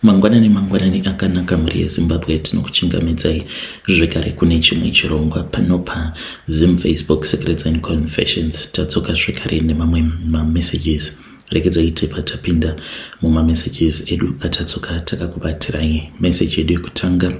Mangwanani mangwanani akanaka mhuri yeZimbabwe, tinokuchingamidzai zvekare kune chimwe chirongwa pano paZim Facebook Secrets and Confessions. Tadzoka zvekare nemamwe mamessages. Regedzai tibva tapinda mumamessages edu atadzoka takakubatirai. Message yedu yekutanga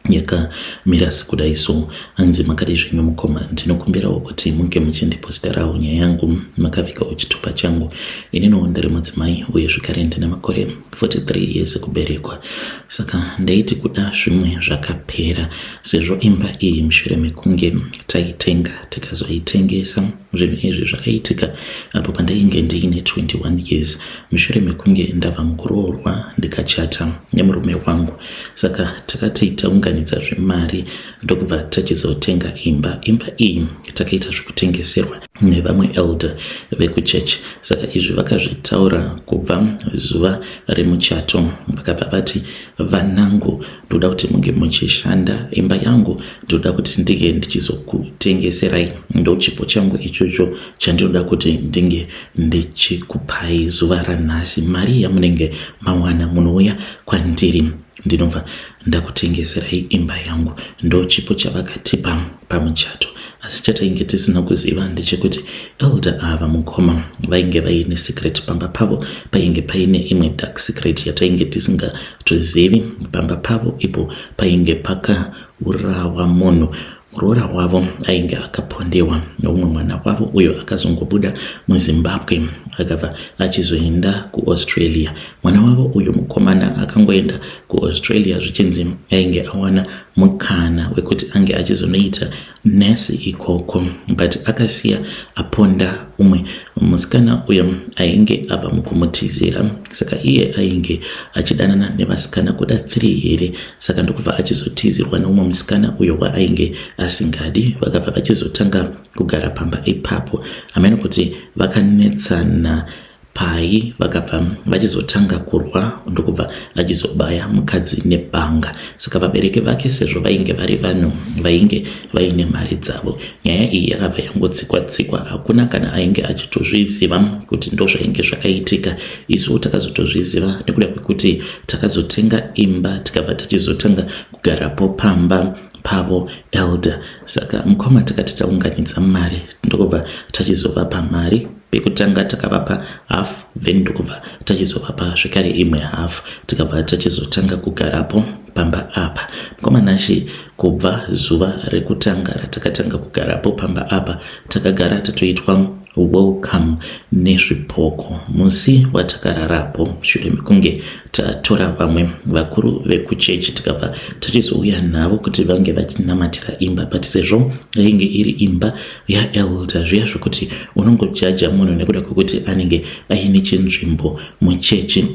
yakamira sekudai so, hanzi makadii zvenyu mukoma, ndinokumbirawo kuti munge muchindiposterawo nyaya yangu makavigawo chitupa changu. Ininiwo ndiri mudzimai uye zvekare ndine makore 43 years ekuberekwa, saka ndaiti kuda zvimwe zvakapera sezvo imba iyi mushure mekunge taitenga tikazoitengesa. Zvinhu izvi zvakaitika apo pandainge ndiine 21 years mushure mekunge ndabva mukuroorwa ndikachata nemurume wangu. Saka takati taunganidza zvemari ndokubva tachizotenga imba. Imba iyi takaita zvekutengeserwa nevamwe elder vekuchurch. Saka izvi vakazvitaura kubva zuva remuchato, vakabva vati, vanangu, ndoda kuti munge muchishanda imba yangu, ndoda kuti ndinge ndichizokutengeserai, ndochipo changu ichocho chandinoda kuti ndinge ndichikupai zuva ranhasi. Mari yamunenge mawana munouya kwandiri, ndinobva ndakutengeserai imba yangu. Ndochipo chavakatipa pamuchato. Asi chatainge tisina kuziva ndechekuti elder ava mukoma vainge vaine secret pamba pavo, painge paine imwe dark secret yatainge tisingatozivi pamba pavo. Ipo painge pakaurawa munhu, muroora wavo ainge akapondewa neumwe mwana wavo uyo akazongobuda muZimbabwe akabva achizoenda kuAustralia. Mwana wavo uyu mukomana akangoenda kuAustralia zvichinzi ainge awana mukana wekuti ange achizonoita nurse ikoko, but akasiya aponda umwe musikana uyo ainge abva mukumutizira. Saka iye ainge achidanana nevasikana kuda 3 here, saka ndokubva achizotizirwa neumwe musikana uyo waainge asingadi. Vakabva vachizotanga kugara pamba ipapo, hameno kuti vakanetsana pai, vakabva vachizotanga kurwa ndokubva achizobaya mukadzi nebanga. Saka vabereki vake sezvo vainge vari vanhu vainge vaine mari dzavo, nyaya iyi yakabva yangotsikwa tsikwa, hakuna kana ainge achitozviziva kuti ndozvainge zvakaitika. Isuwo takazotozviziva nekuda kwekuti takazotenga imba tikabva tachizotanga kugarapo pamba pavo elder. Saka mukoma takati taunganidza mari ndokubva tachizovapa mari. Pekutanga takavapa half, then ndokubva tachizovapa zvekare imwe half, tikabva tachizotanga kugarapo pamba apa. Mukoma Nashe, kubva zuva rekutanga ratakatanga kugarapo pamba apa, takagara tatoitwa welcome nezvipoko. Musi watakararapo shure mekunge tatora vamwe vakuru vekuchechi tikabva tachizouya navo kuti vange vachinamatira imba, but sezvo yainge iri imba yaelder zviya zvekuti unongojaja munhu nekuda kwekuti anenge aine chinzvimbo muchechi,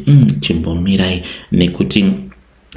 chimbomirai nekuti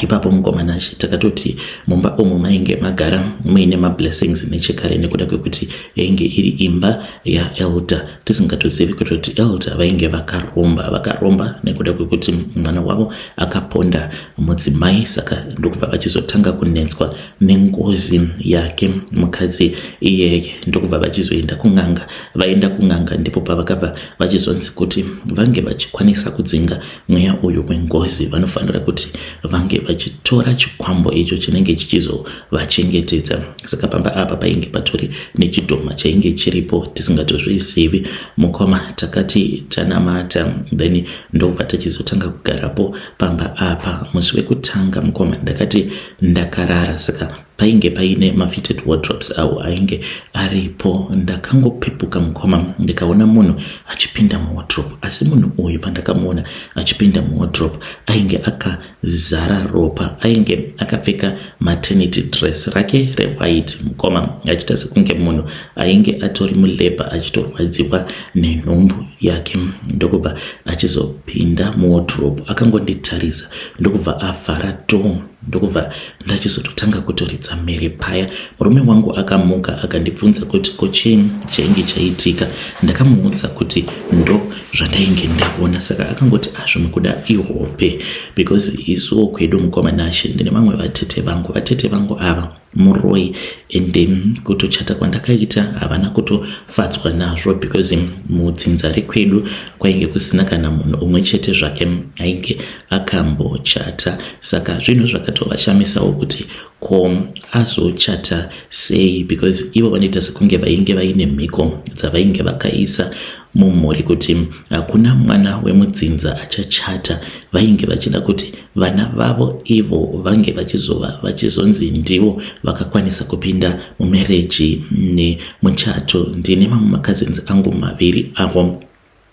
ipapo mukoma Nashe takatoti mumba umu mainge magara muine mablessings nechekare nekuda kwekuti yainge iri imba yaelder, tisingatozivi kutoti elder vainge vakaromba vakaromba nekuda kwekuti mwana wavo akaponda mudzimai. Saka ndokubva vachizotanga kunetswa nengozi yake mukadzi iyeye, ndokubva vachizoenda kun'anga. Vaenda kun'anga ndipo pavakabva vachizonzi kuti vange vachikwanisa kudzinga mweya uyu wengozi vanofanira kuti vange vachitora chikwambo icho chinenge chichizovachengetedza. Saka pamba apa painge patori nechidhoma chainge chiripo tisingatozvizivi. Mukoma, takati tanamata then ndobva tachizotanga kugarapo pamba apa. Musi wekutanga mukoma, ndakati ndakarara, saka painge paine mafitted wardrobes awo ainge aripo. Ndakangopepuka mukoma, ndikaona munhu achipinda muwardrobe. Asi munhu uyu pandakamuona achipinda muwardrobe ainge akazara ropa, ainge akapfeka maternity dress rake rewhite mukoma, achiita sekunge munhu ainge atori mulabor achitorwadziwa nenhumbu yake. Ndokubva achizopinda muwardrobe, akangonditarisa ndokubva avhara door, ndokubva ndachizototanga kutoridza mhere paya. Murume wangu akamuka akandibvunza kuti ko chii chainge chaitika. Ndakamuudza kuti ndo zvandainge ndaona, saka akangoti azvimwe kuda ihope, because isuwo kwedu mukoma Nashe ndine vamwe vatete vangu. Vatete vangu ava Muroyi ende kutochata kwandakaita havana kutofadzwa nazvo because mudzinza rekwedu kwainge kusina kana munhu umwe chete zvake ainge akambochata. Saka zvinhu zvakatovashamisawo kuti ko azochata sei because ivo vanoita sekunge vainge vaine mhiko dzavainge vakaisa mumhuri kuti hakuna mwana wemudzinza achachata. Vainge vachida kuti vana vavo ivo vange vachizova vachizonzi ndivo vakakwanisa kupinda mumereji nemuchato. Ndine mamwe macousins angu maviri avo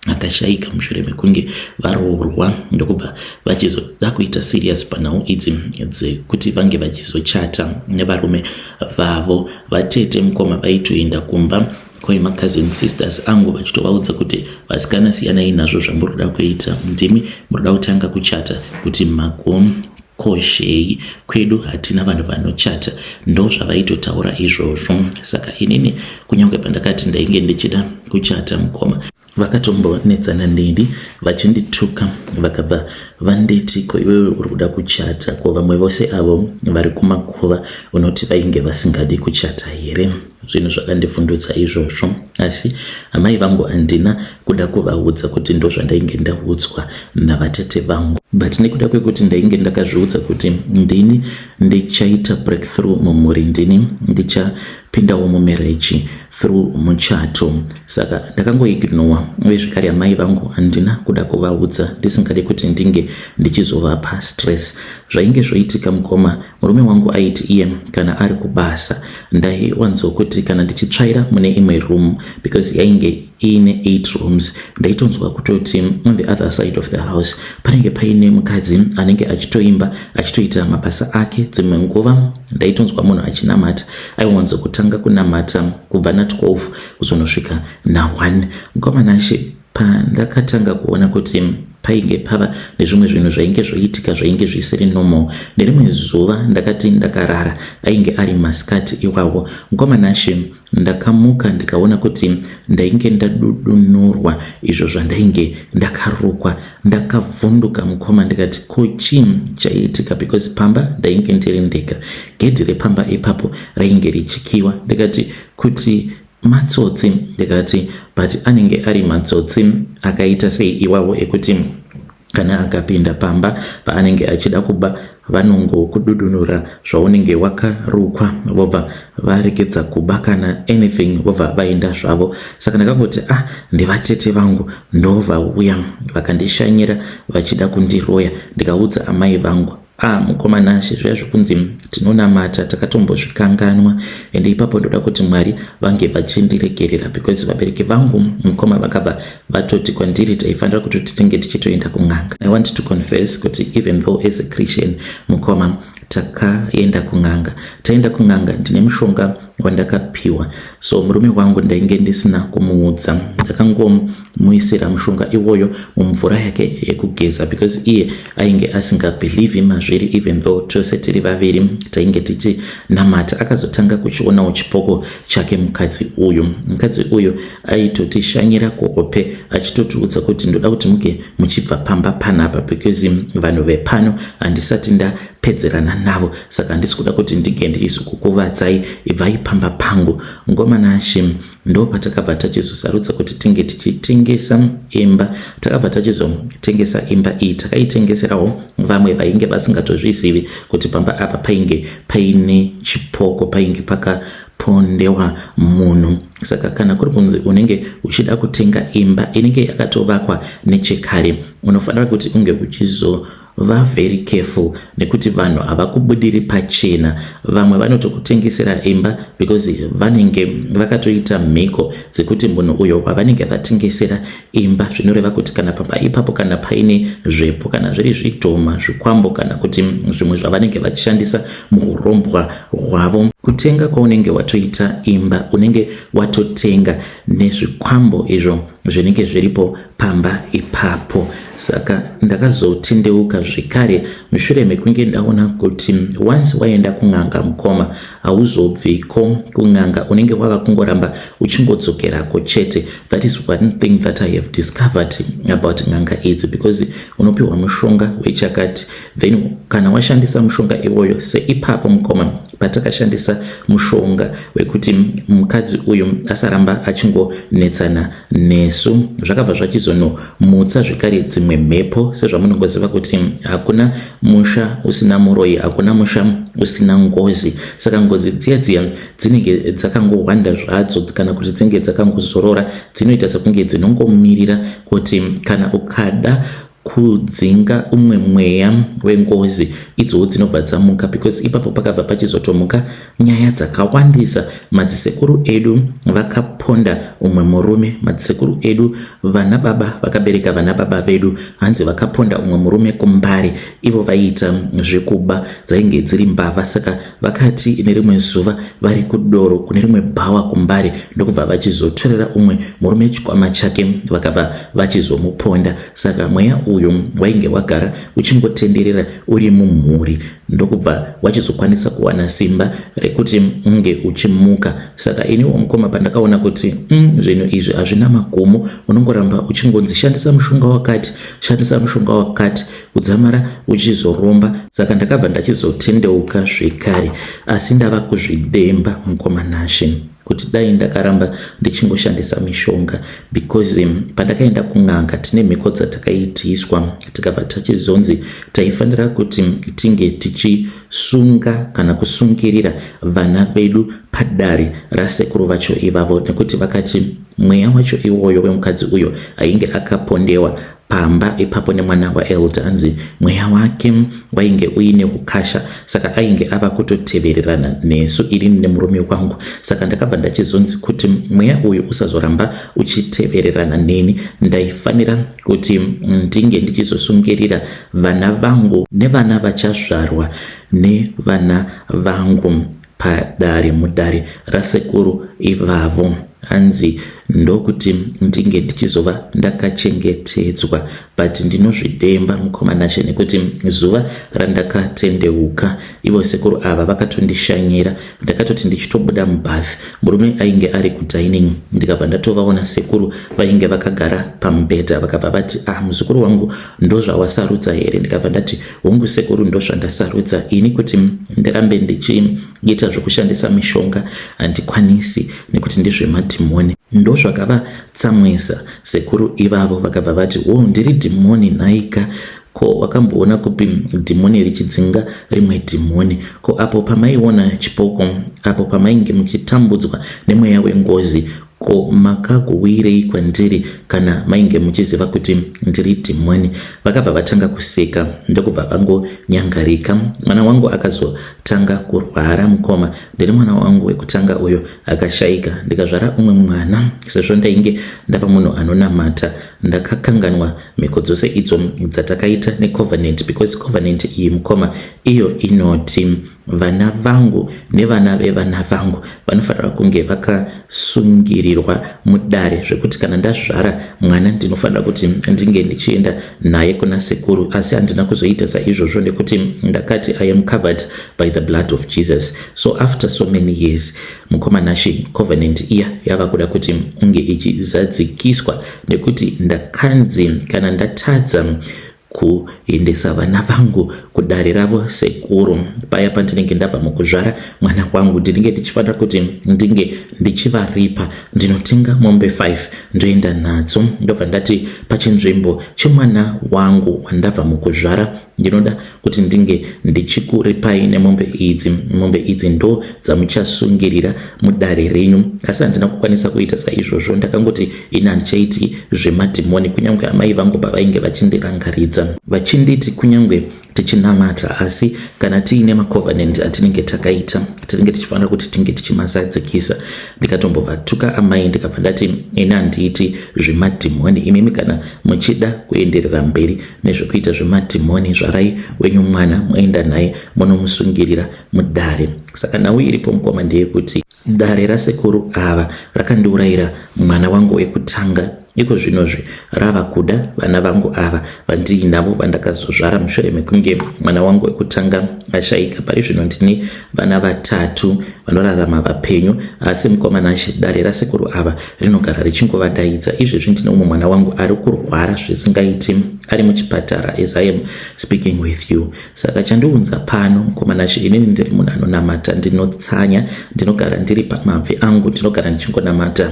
akashaika mushure mekunge varoorwa ndokubva vachizoda kuita serious panhau idzi dzekuti vange vachizochata nevarume vavo. Vatete mukoma vaitoenda kumba kwemacousin sisters angu vachitovaudza kuti vasikana siyanai nazvo zvamuri kuda kuita, ndimi muri kuda kutanga kuchata kuti magokoshei, kwedu hatina vanhu vanochata. Ndozvavaitotaura izvozvo. Saka inini kunyange pandakati ndainge ndichida kuchata mukoma, vakatombonetsana neni vachindituka, vakabva vanditi ko iwewe uri kuda kuchata, ko vamwe vose avo vari kumakuva unoti vainge vasingadi kuchata here? Zvinhu zvakandivhundutsa izvozvo, asi amai vangu handina kuda kuvaudza kuti ndozvandainge ndaudzwa navatete vangu, but nekuda kwekuti ndainge ndakazviudza kuti ndini ndichaita breakthrough mumhuri, ndini ndichapindawo mumereji through muchato, saka ndakangoignowa. Uye zvekare amai vangu handina kuda kuvaudza, ndisingade kuti ndinge ndichizovapa stress. Zvainge zvoitika mukoma, murume wangu aiti iye kana ari kubasa, ndaiwanzokuti kana ndichitsvaira mune imwe room, because yainge iine 8 rooms, ndaitonzwa kutoti on the other side of the house panenge paine mukadzi anenge achitoimba achitoita mabasa ake. Dzimwe nguva ndaitonzwa munhu achinamata. Aiwanzokutanga kunamata kubva na12 kuzonosvika na1. Mukoma Nashe, pandakatanga kuona kuti painge pava nezvimwe zvinhu zvainge zvoitika zvainge zvisiri normal, nerimwe zuva ndakati ndakarara, ainge ari masikati iwawo, mukoma Nashe, ndakamuka ndikaona kuti ndainge ndadudunurwa izvo zvandainge ndakarukwa. Ndakavhunduka mukoma, ndikati ko chii chaiitika? Because pamba ndainge ndiri ndega, gedhi repamba ipapo rainge richikiwa. Ndikati kuti matsotsi, ndikati but anenge ari matsotsi akaita sei iwawo ekuti kana akapinda pamba paanenge achida kuba vanongokududunura zvaunenge wakarukwa vobva varegedza kuba kana anything, vobva vaenda zvavo? Saka ndakangoti ah, ndivatete vangu ndovauya vakandishanyira vachida kundiroya. Ndikaudza amai vangu. Ah, mukoma Nashe, zviya zvekunzi tinonamata takatombozvikanganwa, ende ipapo ndoda kuti Mwari vange vachindiregerera because vabereki vangu mukoma vakabva vatoti kwandiri taifanira kutoti tinge tichitoenda kun'anga. I want to confess kuti even though as a Christian mukoma, takaenda kun'anga. Taenda kun'anga, ndine mushonga wandakapiwa. So murume wangu ndainge ndisina kumuudza, ndakangomuisira mushonga iwoyo mumvura yake yekugeza because iye ainge asingabhilivhi mazviri, even though tose tiri vaviri tainge tichinamata. Akazotanga kuchionawo chipoko chake mukadzi uyu. Mukadzi uyu aitotishanyira kuhope achitotiudza kuti ndoda kuti muge muchibva pamba panapa because vanhu vepano handisati ndapedzerana navo, saka handisi kuda kuti ndige ndiizokukuvadzai, ibvai pamba pangu. Ngoma Nashe, ndo patakabva tachizosarudza kuti tinge tichitengesa imba. Takabva tachizotengesa imba iyi, takaitengeserawo vamwe vainge vasingatozvizivi kuti pamba apa painge paine chipoko, painge pakapondewa munhu. Saka kana kuri kunzi unenge uchida kutenga imba inenge yakatovakwa nechekare, unofanira kuti unge uchizo va very careful nekuti vanhu havakubudiri pachena. Vamwe vanotokutengesera imba because vanenge vakatoita mhiko dzekuti munhu uyo wavanenge vatengesera imba, zvinoreva kuti kana pamba ipapo kana paine zvepo, kana zviri zvidhoma, zvikwambo kana kuti zvimwe zvavanenge vachishandisa muurombwa hwavo, kutenga kwaunenge watoita imba unenge watotenga nezvikwambo izvo zvinenge zviripo pamba ipapo. Saka ndakazotendeuka zvekare mushure mekunge ndaona kuti once waenda kun'anga mukoma, hauzobviko kun'anga, unenge wava kungoramba uchingodzokerako chete. That is one thing that I have discovered about n'anga idzi, because unopiwa mushonga wechakati, then kana washandisa mushonga iwoyo seipapo mukoma, Patakashandisa mushonga wekuti mukadzi uyu asaramba achingonetsana nesu, zvakabva zvachizonomutsa zvekare dzimwe mhepo. Sezvamunongoziva kuti hakuna musha usina muroyi, hakuna musha usina ngozi. Saka ngozi dziya dziya dzinenge dzakangohwanda zvadzo kana kuti dzinenge dzakangozorora, dzinoita sekunge dzinongomirira kuti kana ukada kudzinga umwe mweya wengozi idzowo dzinobva dzamuka, because ipapo pakabva pachizotomuka nyaya dzakawandisa. Madzisekuru edu vakaponda umwe murume, madzisekuru edu, vana baba vakabereka vana baba vedu, hanzi vakaponda umwe murume kuMbare. Ivo vaiita zvekuba, dzainge dziri mbavha. Saka vakati nerimwe zuva vari kudoro kune rimwe bhawa kuMbare, ndokubva vachizotorera umwe murume chikwama chake, vakabva vachizomuponda. Saka mweya uyu wainge wagara uchingotenderera uri mumhuri, ndokubva wachizokwanisa kuwana simba rekuti unge uchimuka. Saka iniwo mukoma, pandakaona kuti zvinhu izvi hazvina magumo, unongoramba uchingonzi shandisa mushonga wakati, shandisa mushonga wakati, kudzamara uchizoromba, saka ndakabva ndachizotendeuka zvekare. Asi ndava kuzvidemba, mukoma Nashe, kuti dai ndakaramba ndichingoshandisa mishonga, because pandakaenda kun'anga, tine mhiko dzatakaitiswa, tikabva tachizonzi taifanira kuti tinge tichisunga kana kusungirira vana vedu padare rasekuru vacho ivavo, nekuti vakati mweya wacho iwoyo wemukadzi uyo ainge akapondewa pamba ipapo nemwana waelder, anzi mweya wake wainge uine ukasha, saka ainge ava kutotevererana nesu irini nemurume wangu. Saka ndakabva ndachizonzi kuti mweya uyu usazoramba uchitevererana neni, ndaifanira kuti ndinge ndichizosungirira vana vangu nevana vachazvarwa nevana vangu padare, mudare rasekuru ivavo, hanzi ndokuti ndinge ndichizova ndakachengetedzwa. But ndinozvidemba, mukoma Nashe, nekuti zuva randakatendeuka, ivo sekuru ava vakatondishanyira. Ndakatoti ndichitobuda mubath, murume ainge ari kudining, ndikabva ndatovaona sekuru vainge vakagara pamubhedha. Vakabva vati, "Ah, muzukuru wangu, ndozvawasarudza here?" Ndikabva ndati, "Hongu sekuru, ndozvandasarudza ini. Kuti ndirambe ndichiita zvokushandisa mishonga handikwanisi, nekuti ndezvemadhimoni." Ndozvakavatsamwisa sekuru ivavo. Vakabva vati, "O, ndiri dhimoni nhaika? Ko wakamboona kupi dhimoni richidzinga rimwe dhimoni? Ko apo pamaiona chipoko, apo pamainge muchitambudzwa nemweya wengozi, ko makaguwirei kwandiri kana mainge muchiziva kuti ndiri dhimoni?" Vakabva vatanga kuseka, ndokubva vangonyangarika. Mwana wangu akazotanga kurwara, mukoma. Ndine mwana wangu wekutanga uyo akashayika, ndikazvara umwe mwana. Sezvo ndainge ndava munhu anonamata, ndakakanganwa mhiko dzose idzo dzatakaita necovenant, because covenant iyi, mukoma, iyo inoti vana vangu nevana vevana vangu vanofanira kunge vakasungirirwa mudare, zvekuti kana ndazvara mwana ndinofanira kuti ndinge ndichienda naye kuna sekuru. Asi handina kuzoita saizvozvo, nekuti ndakati I am covered by the blood of Jesus. So after so many years, mukoma Nashe, covenant iya yava kuda kuti inge ichizadzikiswa, nekuti ndakanzi kana ndatadza kuendesa vana vangu kudare ravo sekuru, paya pandinenge ndabva mukuzvara mwana wangu, ndinenge ndichifanira kuti ndinge ndichivaripa. Ndinotenga mombe 5, ndoenda nadzo, ndobva ndati pachinzvimbo chemwana wangu wandabva mukuzvara, ndinoda kuti ndinge ndichikuripai nemombe idzi. Mombe idzi ndo dzamuchasungirira mudare renyu. Asi handina kukwanisa kuita saizvozvo. Ndakangoti ini handichaiti zvemadhimoni, kunyange amai vangu pavainge vachindirangaridza, vachinditi kunyange tichinamata, asi kana tiine macovenant atinenge takaita, tinenge tichifanira kuti tinge tichimazadzikisa. Ndikatombovatuka amai, ndikabva ndati ini handiiti zvemadhimoni. Imimi kana muchida kuenderera mberi nezvekuita zvemadhimoni, zvarai wenyu mwana, moenda naye munomusungirira mudare. Saka nhau iripo, mukoma, ndeyekuti dare rasekuru ava rakandiurayira mwana wangu wekutanga. Iko zvinozvi rava kuda vana vangu ava vandiinavo vandakazozvara mushure mekunge mwana wangu wekutanga ashaika. Pari zvino ndine vana vatatu vanorarama vapenyu, asi mukoma Nashe, dare rasekuru ava rinogara richingovadaidza. Izvezvi ndine umwe mwana wangu ari kurwara zvisingaiti, ari muchipatara as I am speaking with you. Saka chandiunza pano mukoma Nashe, inini ndiri munhu anonamata, ndinotsanya, ndinogara ndiri pamabvi angu, ndinogara ndichingonamata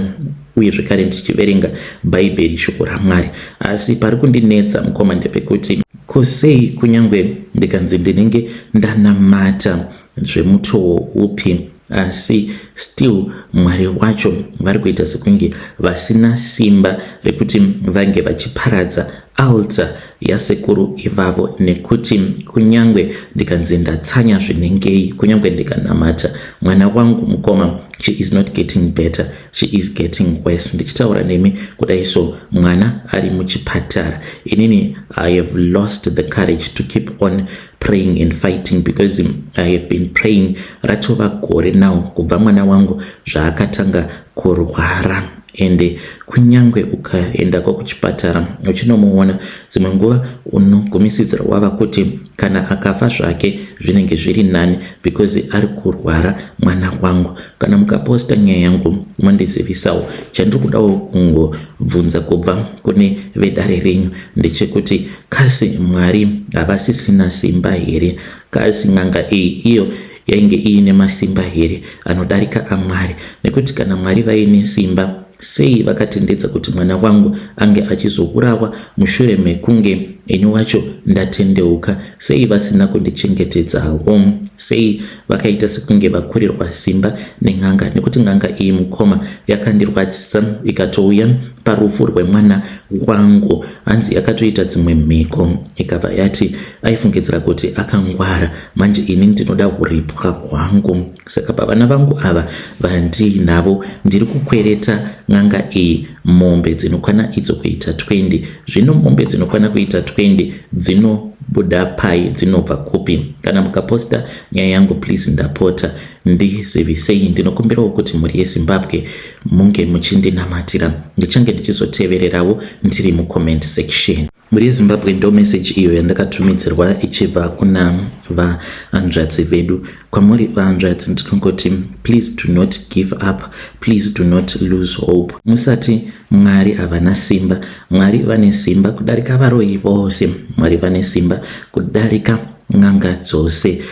uye zvekare ndichiverenga Bhaibheri, shoko raMwari. Asi pari kundinetsa mukoma ndepekuti ko sei kunyange ndikanzi ndinenge ndanamata zvemutowo upi, asi still Mwari wacho vari kuita sekunge vasina simba rekuti vange vachiparadza altar yasekuru ivavo, nekuti kunyange ndikanzi ndatsanya zvinengei, kunyange ndikanamata, mwana wangu mukoma, she is not getting better, she is getting worse. Ndichitaura nemi kudai so, mwana ari muchipatara. Inini I have lost the courage to keep on praying and fighting because I have been praying ratova gore now kubva mwana wangu zvaakatanga kurwara. Ende kunyange ukaendako kuchipatara uchinomuona, dzimwe nguva unogumisidzira wava kuti kana akafa zvake zvinenge zviri nani, because ari kurwara mwana wangu. Kana mukaposta nyaya yangu, mondizivisawo. Chandiri kudawo kungobvunza kubva kune vedare renyu ndechekuti kasi Mwari havasisina simba here? Kasi n'anga iyi iyo yainge iine masimba here anodarika aMwari? Nekuti kana Mwari vaine simba, sei vakatendedza kuti mwana wangu ange achizourawa mushure mekunge ini wacho ndatendeuka? Sei vasina kundichengetedzawo? Sei vakaita sekunge vakurirwa simba nen'anga? Nekuti n'anga iyi mukoma yakandirwadzisa, ikatouya parufu rwemwana wangu. Hanzi yakatoita dzimwe mhiko, ikabva yati aifungidzira kuti akangwara. Manje ini ndinoda uripwa hwangu. Saka pavana vangu ava vandiinavo, ndiri kukwereta n'anga iyi mombe dzinokwana idzo kuita 20. Zvino mombe dzinokwana kuita 20 dzinobuda pai? Dzinobva kupi? Kana mukaposta nyaya yangu, please, ndapota ndizivisei. Ndinokumbirawo kuti mhuri yeZimbabwe munge muchindinamatira. Ndichange ndichizotevererawo ndiri mucomment section. Mhuri yeZimbabwe, ndo message iyo yandakatumidzirwa ichibva kuna vahanzvadzi vedu. Kwamuri vahanzvadzi ndinongoti please do not give up, please do not lose hope. Musati Mwari havana simba. Mwari vane simba kudarika varoyi vose. Mwari vane simba kudarika n'anga dzose.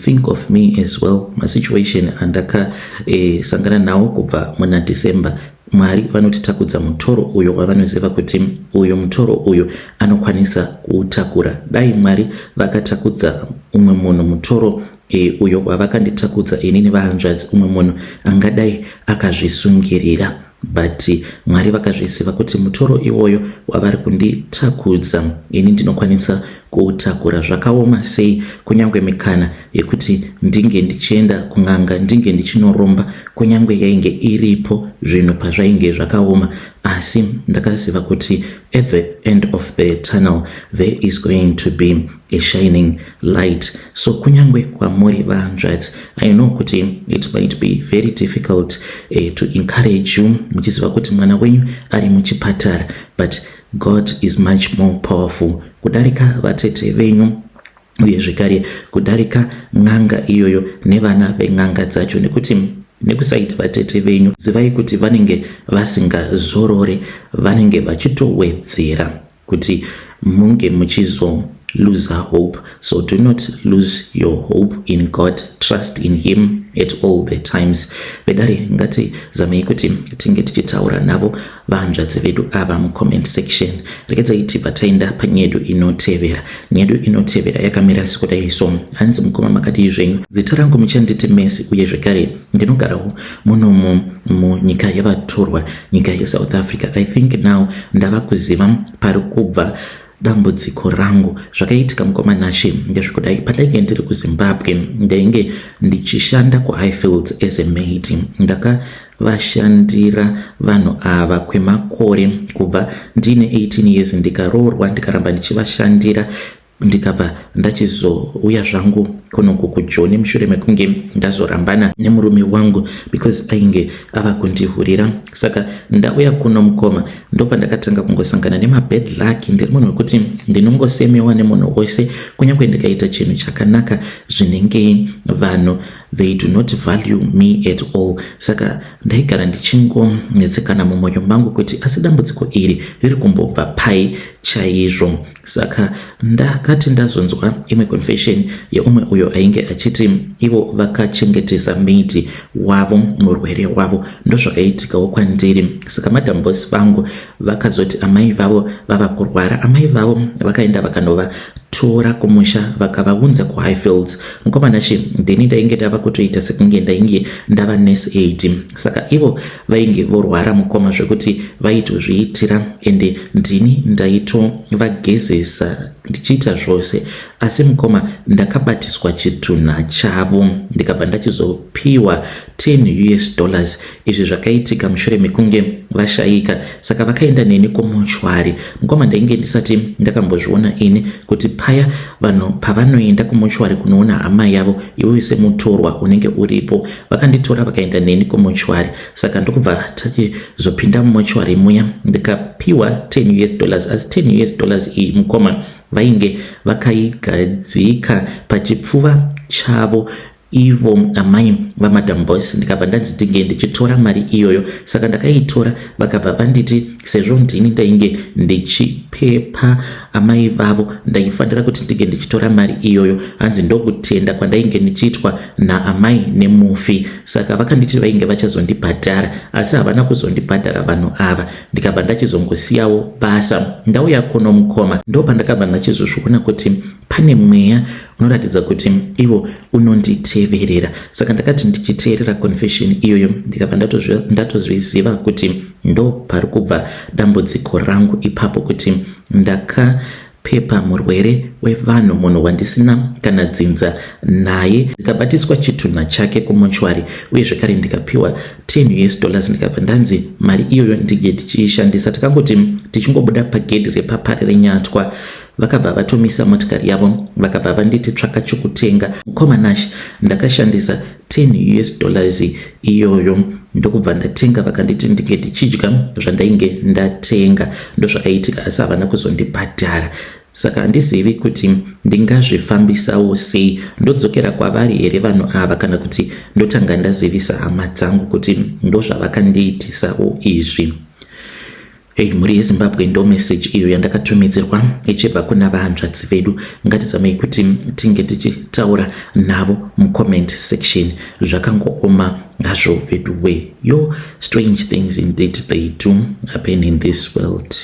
Think of me as well, masituation andakasangana nawo kubva muna December. Mwari vanotitakudza mutoro uyo wavanoziva kuti uyo mutoro uyo anokwanisa kuutakura. Dai Mwari vakatakudza umwe munhu mutoro uyo wavakanditakudza inini, vahanzvadzi, umwe munhu angadai akazvisungirira. But Mwari vakazviziva kuti mutoro iwoyo wavari kunditakudza ini ndinokwanisa kuutakura. Zvakaoma sei, kunyange mikana yekuti ndinge ndichienda kun'anga, ndinge ndichinoromba, kunyange yainge iripo zvinhu pazvainge zvakaoma, asi ndakaziva kuti at the end of the tunnel there is going to be a shining light. So kunyange kwamuri vahanzvadzi, I know kuti it might be very difficult to encourage you muchiziva kuti mwana wenyu ari muchipatara, but God is much more powerful kudarika vatete venyu, uye zvekare kudarika n'anga iyoyo nevana ven'anga dzacho. Nekuti nekusaiti vatete venyu, zivai kuti vanenge vasingazorore, vanenge vachitowedzera kuti munge muchizo lose hope. So do not lose your hope in God, trust in him at all the times. Vedare, ngatizamei kuti tinge tichitaura navo vahanzvadzi vedu ava mucomment section. Regedzai tibva taenda panyedu inotevera. Nyedu inotevera yakamira sekudai so. Hanzi, "Mukoma, makadii zvenyu? Zita rangu muchanditi Messi, uye zvekare ndinogarawo munomu munyika yavatorwa, nyika yeSouth Africa. I think now ndava kuziva pari kubva dambudziko rangu. Zvakaitika, mukoma Nashe, ndezvekudai. Pandainge ndiri kuZimbabwe, ndainge ndichishanda kuHighfields as a maid. Ndakavashandira vanhu ava kwemakore, kubva ndine 18 years, ndikaroorwa, ndikaramba ndichivashandira. Ndikabva ndachizouya zvangu kunoku kuJoni mushure mekunge ndazorambana nemurume wangu because ainge ava kundihurira. Saka ndauya kuno mukoma, ndopandakatanga kungosangana nemabad luck. Ndiri munhu wekuti ndinongosemewa nemunhu wose, kunyange ndikaita chinhu chakanaka zvinenge vanhu, they do not value me at all. Saka ndaigara ndichingonetsekana mumwoyo mangu kuti asi dambudziko iri riri kumbobva pai chaizvo? Saka ndakati ndazonzwa imwe confession yeumwe uyo ainge achiti ivo vakachengetesa maid wavo murwere wavo. Ndozvakaitikawo kwandiri. Saka Madam Boss vangu vakazoti amai vavo vava kurwara. Amai vavo vakaenda vakanovatora kumusha, vakavaunza kuHighfields. Mukomana chi, ndini ndainge ndava kutoita sekunge ndainge ndava nurse aid. Saka ivo vainge vorwara mukoma, zvekuti vaitozviitira, ende ndini ndaitovagezesa, ndichiita zvose. Asi mukoma, ndakabatiswa chitunha chavo, ndikabva ndachizopiwa 10 US dollars. Izvi zvakaitika mushure mekunge vashayika. Saka vakaenda neni kumochwari. Mukoma, ndainge ndisati ndakambozviona ini kuti paya vanhu pavanoenda kumochwari kunoona hama yavo, iwewe semutorwa unenge uripo. Vakanditora, vakaenda neni kumochwari. Saka ndokubva tachizopinda mumochwari muya, ndikapiwa 10 US dollars. Asi 10 US dollars iyi mukoma, vainge vakaigadzika pachipfuva chavo ivo amai vaMadam Boss. Ndikabva ndanzi ndinge ndichitora mari iyoyo. Saka ndakaitora, vakabva vanditi sezvo ndini ndainge ndichipepa amai vavo, ndaifanira kuti ndinge ndichitora mari iyoyo. Hanzi ndokutenda kwandainge ndichiitwa naamai nemufi. Saka vakanditi vainge vachazondibhadhara, asi havana kuzondibhadhara vanhu ava. Ndikabva ndachizongosiyawo basa, ndauya kuno mukoma. Ndo pandakabva ndachizozviona kuti pane mweya unoratidza kuti ivo unonditeverera. Saka ndakati ndichiteerera confession iyoyo, ndikabva ndatozviziva kuti ndo pari kubva dambudziko rangu ipapo, kuti ndakapepa murwere wevanhu, munhu wandisina kana dzinza naye, ndikabatiswa chitunha chake kumochwari, uye zvekare ndikapiwa 10 US dollars. Ndikabva ndanzi mari iyoyo ndinge ndichiishandisa. Takangoti tichingobuda pagedhi repapari reNyatwa, vakabva vatomisa motikari yavo, vakabva vanditi tsvaka chokutenga. Mukoma Nash, ndakashandisa 10 US dollars iyoyo, ndokubva ndatenga. Vakanditi ndinge ndichidya zvandainge ndatenga. Ndozvakaitika, asi havana kuzondibhadhara. Saka handizivi kuti ndingazvifambisawo sei. Ndodzokera kwavari here vanhu ava, kana kuti ndotanga ndazivisa hama dzangu kuti ndozvavakandiitisawo izvi? Hei, mhuri yeZimbabwe, ndo meseji iyo yandakatumidzirwa ichibva kuna vahanzvadzi vedu. Ngatizamei kuti tinge tichitaura navo mucomment section. Zvakangooma hazvo vedu we. Yo, strange things indeed, they do happen in this world.